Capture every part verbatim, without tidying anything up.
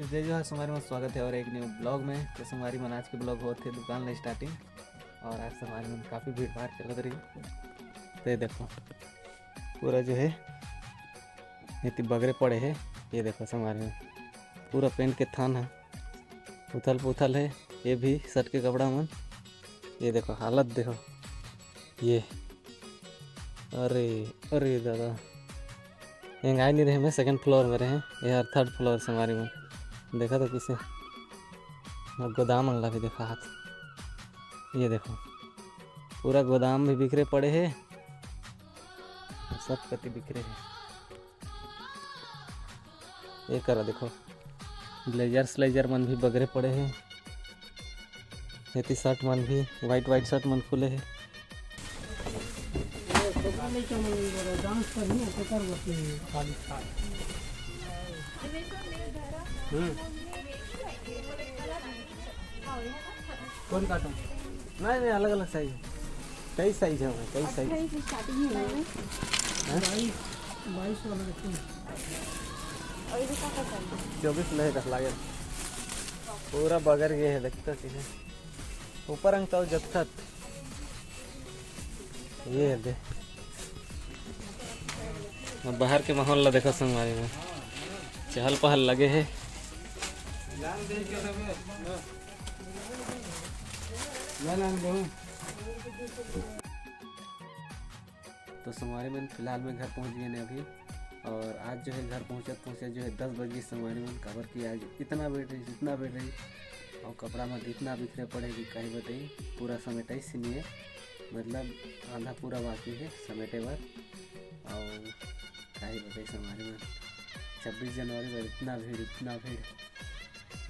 जय जोहार संगवारी मन, स्वागत हे और एक न्यू ब्लॉग में। तो संगवारी मन, आज के ब्लॉग होत हे दुकान ले स्टार्टिंग, और आज संगवारी मन काफ़ी भीड़ भाड़ चलत रही। तो ये देखो, पूरा जो है एती बगरे पड़े हे। ये देखो संगवारी मन, पूरा पेंट के थान है, उथल पुथल है। ये भी शर्ट के कपड़ा मन, ये देखो हालत देखो, ये अरे, अरे दादा, एंगाय नहीं रहे, मैं सेकंड फ्लोर में रहे, ये हर थर्ड फ्लोर संगवारी मन। देखा तो किसे, मैं गोदाम अंगला भी देखा हाथ। ये देखो, पूरा गोदाम भी बिखरे पड़े हे, सब कति बिखरे हे। ये करा देखो, ब्लेजर स्लेजर मन भी बगरे पड़े हे। एती शर्ट मन भी, वाइट वाइट शर्ट मन खुले हे। हम्म। कौन काटूं? नहीं, नहीं, अलग अलग साइज है, कई साइज है, कई साइज। अच्छा, ये स्टार्टिंग है ना? हाँ? बाईस, बाईस वाला रखिए। और ये का का साइज है? चौबीस ले का लागे। पूरा बगर ये है, देखते चीजें ऊपर अंग तो जतखत। ये है दे। अब बाहर के माहौल ला देखो संगवारी मन, चहल पहल लगे है। तो संगवारी मन, फिलहाल मैं घर पहुंच गए ने अभी। और आज जो है घर पहुंचत पहुंचत जो है दस बज गए संगवारी मन, काबर कि आज इतना भीड़ रही, इतना भीड़ रही, और कपड़ा में इतना बिखरे पड़े कि काहे बताई, पूरा समेटाइस ही नहीं है, मतलब आधा पूरा बाकी है समेटे बर। और काहे बताई संगवारी मन, छब्बीस जनवरी पर इतना भीड़, इतना भीड़,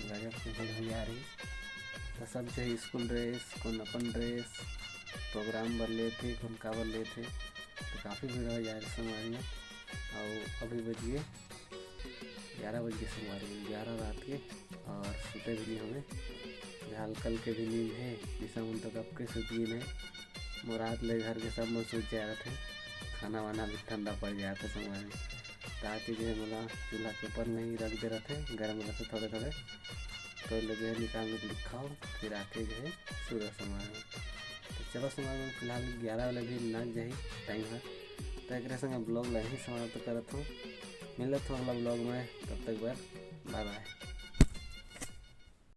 गजब के भीड़ हो जा रही। तो सब जो है स्कूल ड्रेस, कौन अपन ड्रेस, प्रोग्राम बर लेथे, कौन काबर लेथे, तो काफ़ी भीड़ हो जा रही संगवारी मन। और अभी बज गए ग्यारह बज के संगवारी मन, ग्यारह रात के, और सुते भी नहीं हवे। फिलहाल कल के भी नींद है, निशा मन तो कब के सुत गई है। मोर रात ले घर के सब मन सुत जाए रहते, खाना वाना भी ठंडा पड़ जाए रहते संगवारी मन। ताकि जो है मोला चूल्हा के ऊपर में ही रख दे रहते, गर्म रहते थोड़े थोड़े, तो लगे है निकाल के दिखाओ, फिर आके जो है सुबह संगवारी मन। तो चलो संगवारी मन, फिलहाल ग्यारह वाले भी लग जाही टाइम है, तो एक संग ब्लॉग ला ही समाप्त करत हूँ। मिलत हूँ अगला ब्लॉग में, तब तक बर बाय बाय।